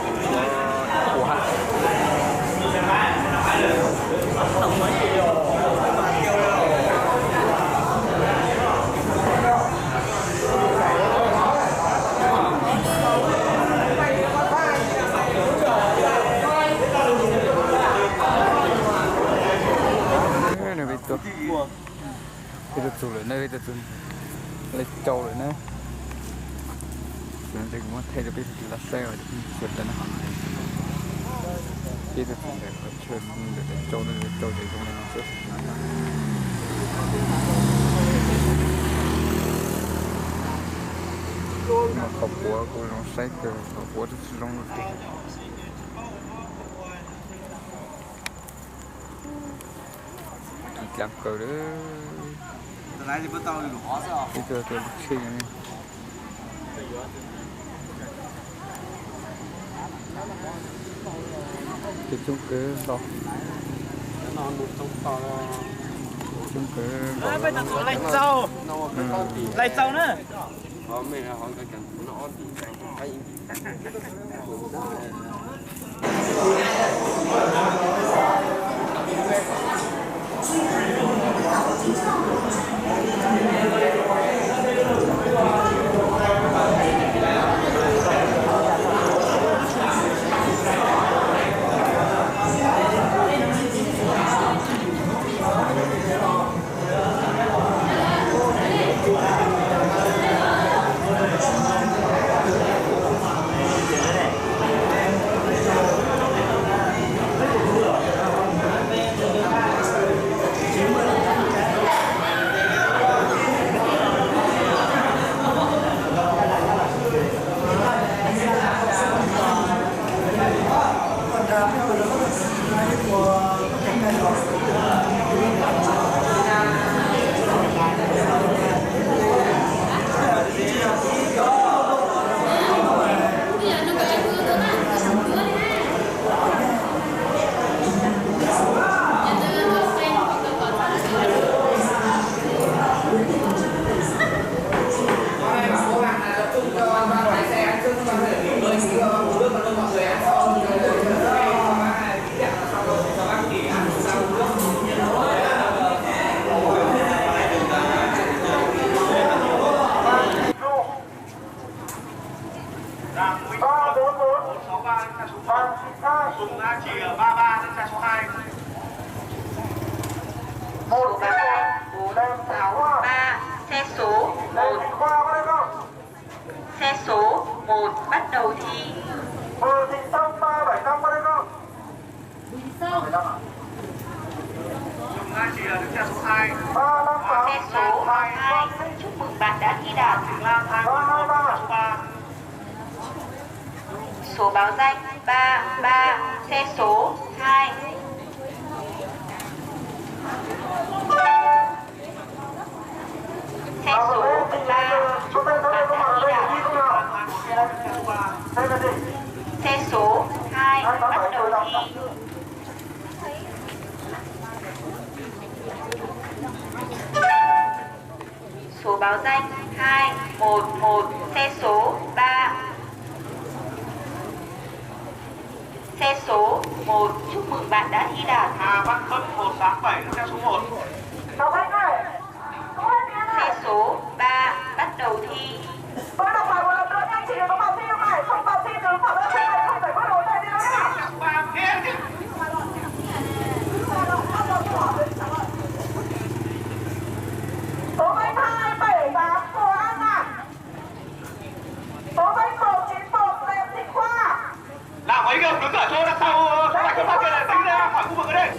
Ua, ua ha. Peb tuaj txug lawm na, peb tuaj txug Lai Châu lawm na. Ces no ces kuv muab thaij rau peb sawv daws tau saib tsuas tas na. Peb tuaj txug ntawm qhov chaw ntawm Lai Châu, Lai Châu ces zoo li no xwb. Qhov quav kuj zoo saib kawg, qhov quav tsis zoo li tiag. Kis dlaab kawg lawm. Ib tug tus lub tsheb ne. Ces coob kawg nkaus. Coob kawg nkaus. Lai Châu. Lai Châu na. Ba bốn bốn, Hoàng Thị Khai. Sùng A Chìa ba ba, nước ra số hai. Một, Lê Thị Khoa. Ba, xe số một. Lê Thị Khoa, bắt đầu không? Xe số một bắt đầu thi. Bùi Thị Sông, ba bảy năm, bắt đầu không? Xe số hai, chúc mừng bạn đã thi đạt. Số báo danh ba ba, xe số hai. Xe số ba, chúc mừng bạn đã thi đạt. Xe số hai, bắt đầu thi. Số báo danh hai một một, xe số ba. Xe số một, chúc mừng bạn đã thi đạt. Hà Văn Tuấn một tám bảy, xe số một. Xe số ba, bắt đầu thi. Tôi đọc lại một lần nữa, anh chị có vào thi không này? Không vào thi, trường hợp đó thi này, không phải bắt đầu thi nữa nhá. Số hai bảy tám của An Nam. Số hai một chín một Lê Thị Khoa. Làm mấy cái, đứng ở chỗ đằng sau, ờ, cái bảng kiểm soát kia này, tính ra khỏi khu vực ở đây.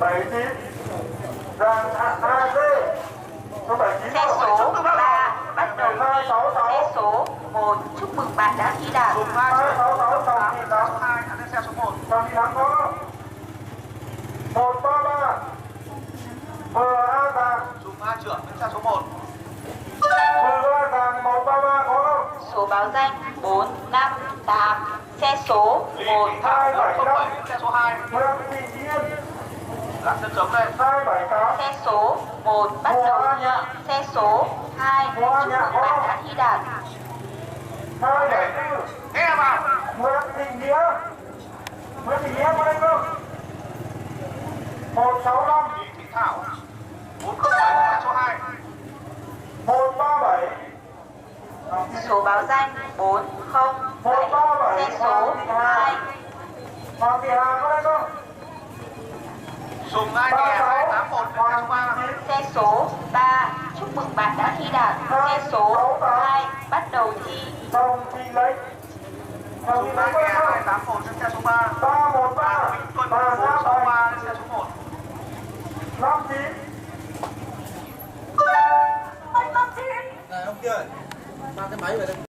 Bảy chín, Giang Hạ A Dê. Số bảy chín. Xe số ba, bắt đầu thi. Xe số một, chúc mừng bạn đã thi đạt. Hai sáu sáu, Sông Thị Thắng. Sông Thị Thắng có. Một ba ba. Vừa A Giàng. Dùng A trưởng, xem số một. Vừa A Giàng một ba ba có không? Số báo danh bốn năm tám, xe số một. Hai bảy năm. Nguyễn Thị Yên. Hai bảy tám. Xe số một bắt đầu đi. Xe số hai, chúc mừng bạn đã thi đạt. Hai bảy tư. Nghe vào. Nguyễn Thị Nghĩa. Nguyễn Thị Nghĩa có đây không? Một sáu năm. Lý Thị Thảo. Bốn không bảy, xe số hai. Một ba bảy. Số báo danh bốn không bảy, xe số hai. Hoàng Thị Hà có đây không? Dùng hai kẻ hai tám một, xe số ba. Xe số ba, chúc mừng bạn đã thi đạt. Xe số hai, bắt đầu thi. Đồng Thị Lệnh. Dùng hai kẻ hai tám một, xe số ba. Ba một ba. Hà Minh Tuân, bốn sáu ba, xe số một. Năm chín. Này, ông kia ơi, mang cái máy về đây.